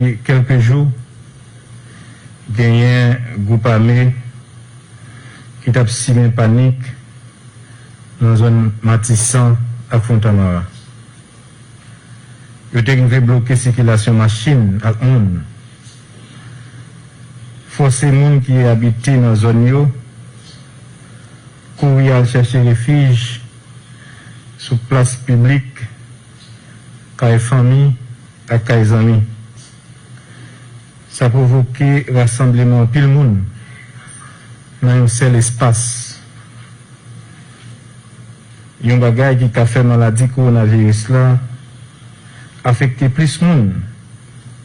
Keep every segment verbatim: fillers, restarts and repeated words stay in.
Kèlke jou, genyen gwoup ame ki t ap simen panik nan zòn Matisan ak Fontamara. Yo te rive bloke sikilasyon machin ak moun, fòse moun ki abite nan zòn yo kouri al chèche refij sou plas piblik, kay fanmi ak kay zanmi. Sa pwovoke rasanbleman anpil moun nan yon sèl espas. Yon bagay ki ka fè maladi kowonaviris la afekte plis moun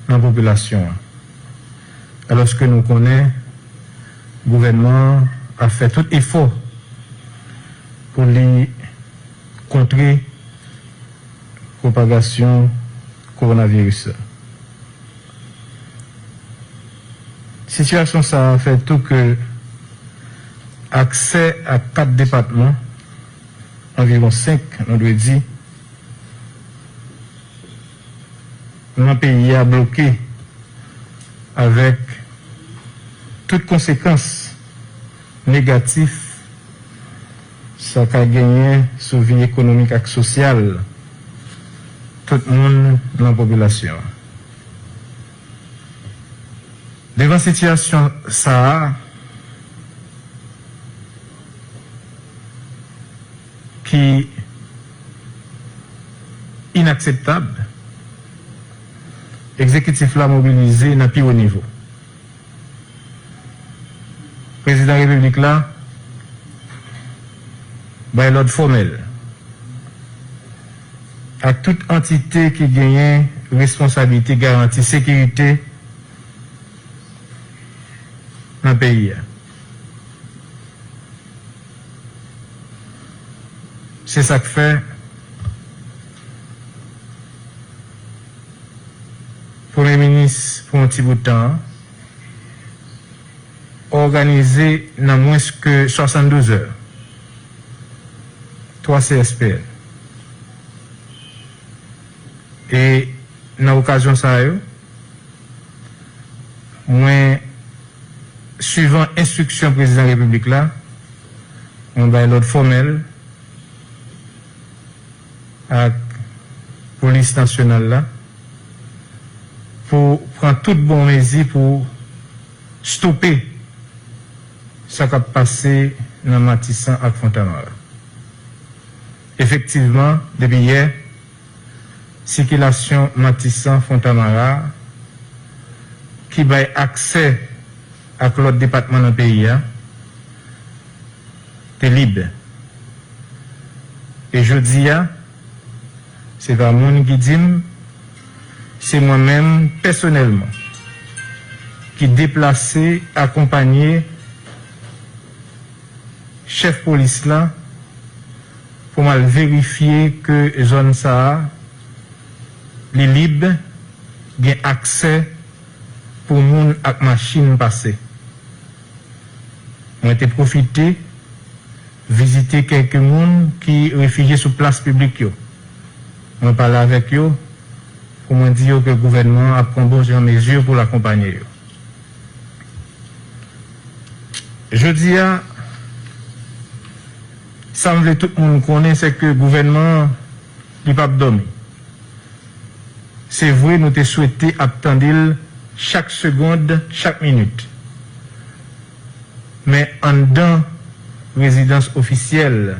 nan popilasyon an. Alòske nou konnen gouvènman an ap fè tout efò pou li kontre pwopagasyon kowonaviris la. Sitiyasyon sa a fè tou ke aksè a kat depatman, anviwon senk, nou dwe di, nan peyi a bloke, avèk tout konsekans negatif sa ka genyen sou vi ekonomik ak sosyal tout moun nan popilasyon an. Devan sitiyasyon sa a, ki inakseptab, egzekitif la mobilize nan pi wo nivo. Prezidan Repiblik la bay lòd fòmèl ak tout antite ki genyen responsablite garanti sekirite nan peyi a. Se sa k fè Premye Minis, pou yon ti bout tan an, òganize nan mwens ke swasanndouz è twa C S P N. E nan okazyon sa yo, mwen, swivan enstriksyon Prezidan Repiblik la, mwen bay lòd fòmèl ak Polis Nasyonal la pou pran tout bon mezi pou stope sa k ap pase nan Matisan ak Fontamara. Efektivman, depi yè, sikilasyon Matisan Fontamara, ki bay aksè ak lòt depatman nan peyi a, te lib. E jodi a, se pa moun ki di m, se mwen menm pèsonèlman ki deplase, akonpanye chèf polis la pou m al verifye ke zòn sa a, li lib, gen aksè pou moun ak machin pase. Mwen te pwofite vizite kèk moun ki refijye sou plas piblik yo. Mwen pale avèk yo pou mwen di yo ke gouvènman an ap pran bon jan mezi pou l akonpanye yo. Jodi a, sa m vle tout moun konnen, se ke gouvènman an, li p ap dòmi. Se vre, nou te swete ap tande l chak segond, chak minit. Men anndan rezidans ofisyèl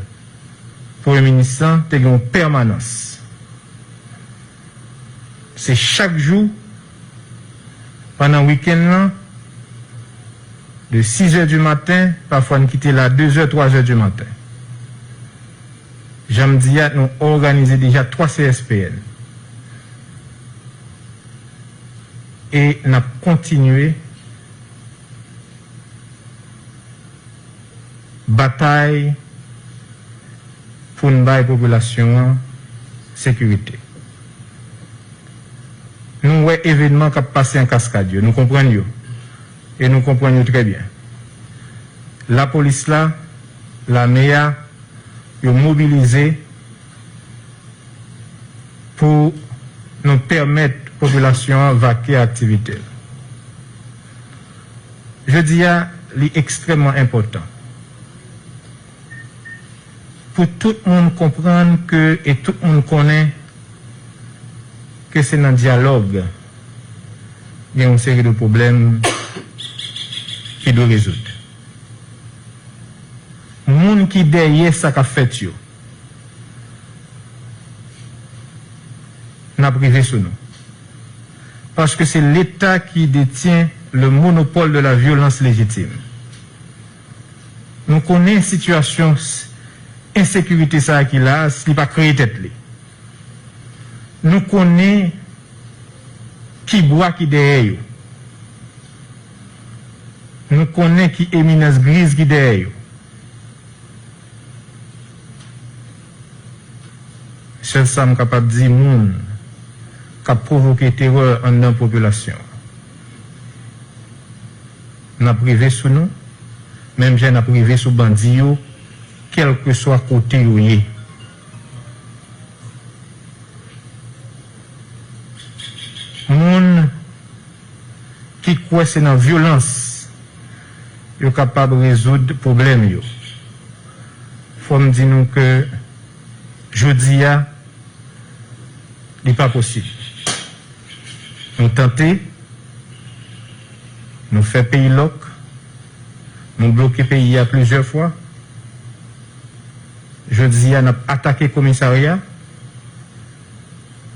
Premye Minis lan, te gen yon pèmanans. Se chak jou, pandan wikenn nan, de sizè di maten, pafwa n kite la dezè, twazè di maten. Jan m di a, nou òganize deja twa C S P N. E n ap kontinye batay pou n bay popilasyon an sekirite. Nou wè evènman k ap pase an kaskad yo, nou konprann yo, e nou konprann yo trè byen. Lapolis la, lame a, yo mobilize pou nou pèmèt popilasyon an vake aktivite l. Jodi a, li ekstrèmman enpòtan pou tout moun konprann ke, e tout moun konnen ke se nan dyalòg gen yon seri de pwoblèm ki dwe rezoud. Moun ki dèyè sa k ap fèt yo, n ap rive sou nou. Paske se Leta ki detyen le monopole de la violence légitime. Nou konnen sitiyasyon s-, ensekirite sa a ki la a, li pa kreye tèt li. Nou konnen ki bwa ki dèyè yo. Nou konnen ki eminans griz ki dèyè yo. Sèl sa m kapab di moun k ap pwovoke terè anndan popilasyon an, n ap rive sou nou, menm jan n ap rive sou bandi yo, kèlkeswa kote yo ye. Moun ki kwè se nan vyolans yo kapab rezoud pwoblèm yo. Fò m di nou ke jodi a, li pa posib. Nou tante, nou fè peyi lòk, nou bloke peyi a plizyè fwa. Jodi a, n ap atake komisarya,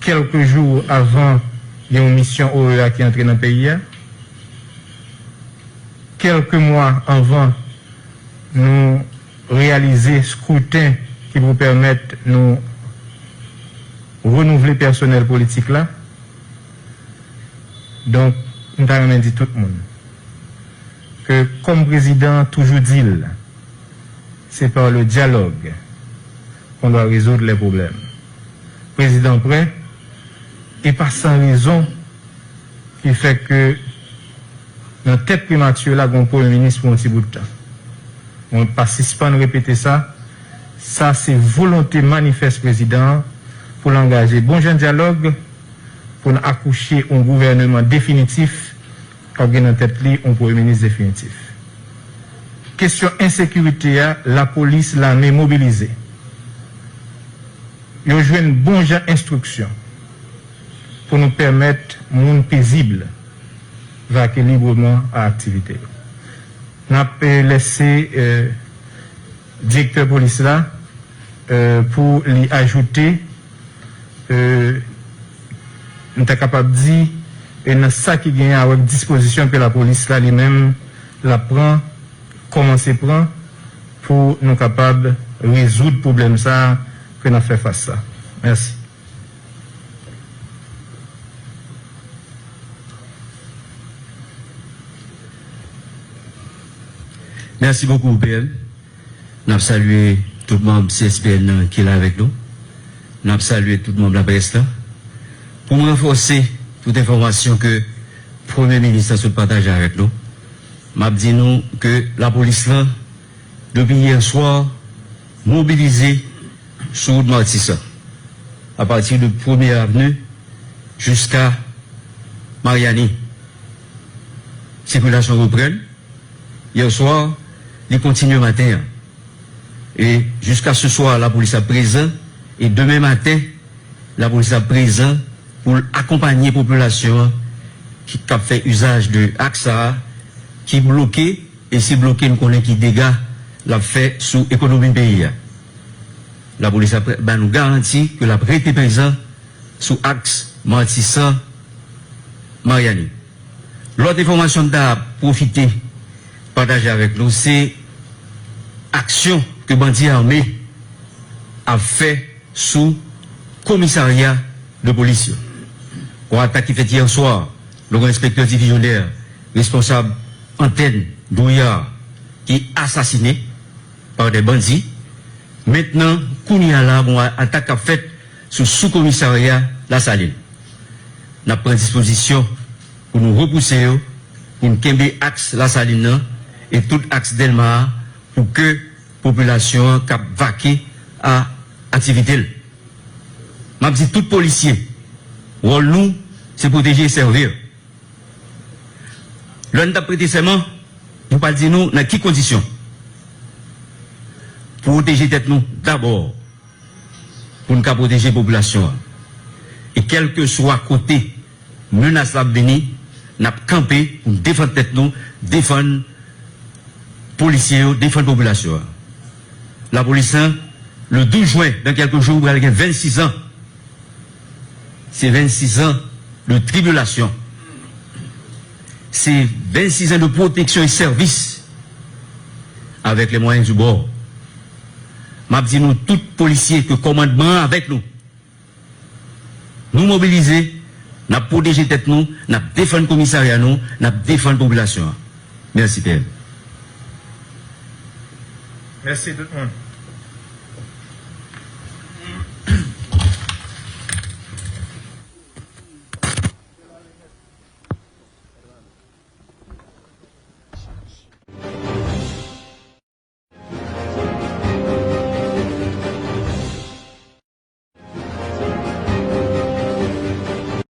kèlke jou avan gen yon misyon O E A ki antre nan peyi a, kèlke mwa anvan nou reyalize skriten ki pou pèmèt nou renouvle pèsonèl politik la. Donk, m ta renmen di tout moun ke, kòm prezidan an toujou di l, c'est par le dialogue qu'on doit résoudre les problèmes. Prezidan prè, e pa san rezon ki fè ke nan tèt primati la, gen yon premye minis pou yon ti bout tan. Mwen pa sispann repete sa. Sa se volonte manifès prezidan an pou l angaje bon jan dyalòg pou n akouche yon gouvèneman definitif k ap gen nan tèt li yon premye minis definitif. Kesyon ensekirite a, lapolis, lame mobilize. Yo jwenn bon jan enstriksyon pou nou pèmèt moun pezib vake libreman a aktivite yo. N ap, eh, lèse, eh, direktè polis la, eh, pou li ajoute, eh, m ta kapab di, eh, nan sa ki genyen avèk dispozisyon ke lapolis la li menm l ap pran, kòmanse pran, pou nou kapab rezoud pwoblèm sa a ke n ap fè fas la. Mèsi. Merci beaucoup, P M. N ap salye tout manm C S P N nan ki la avèk nou. N ap salye tout manm laprès la. Pou m ranfòse tout enfòmasyon ke Premye Minis la sot pataje avèk nou, m ap di nou ke lapolis lan, depi yè swa, mobilize sou wout Matisan, apati de Premye Avni jiska Maryani. Sikilasyon reprann. Yè swa, li kontinye maten an. E jiska se swa, lapolis ap prezan. E demen maten, lapolis ap prezan pou l akonpanye popilasyon an ki, k ap fè izaj de aks sa a, ki bloke, e si bloke, n konnen ki dega l ap fè sou ekonomi peyi a. Lapolis ap ba nou garanti ke l ap rete prezan sou aks Matisan, Maryani. Lòt enfòmasyon m ta pwofite pataje avèk nou, se aksyon ke bandi ame ap fè sou komisarya de polis yo. Yon atak ki fèt yè swa, lòske yon enspektè divizyonè, responsab antèn Drouillard, ki asasine pa de bandi. Mentnan, kounye a la, gon atak k ap fèt sou soukomisarya Lasalin. N ap pran dispozisyon pou nou repouse yo, pou n kenbe aks Lasalin nan e tout aks Dèlma a, pou ke popilasyon an kab vake a aktivite l. M ap di tout polisye, wòl nou, se pwoteje e sèvi. Lè n t ap prete sèman, nou pa di nou nan ki kondisyon. Pwoteje tèt nou dabò pou n ka pwoteje popilasyon an. E kèlkeswa kote menas la ap vini, n ap kanpe pou n defann tèt nou, defann polisye yo, defann popilasyon an. Lapolis lan, le douz jen, dans quelques jours, pral gen vennsis an. Se vennsis an de tribilasyon. Se vennsis an de pwoteksyon e sèvis avec les moyens du bord. M ap di nou tout polisye ke kòmandman an avèk nou. Nou mobilize, n ap pwoteje tèt nou, n ap defann komisarya nou, n ap defann popilasyon an. Mèsi, P M. Mèsi tout moun.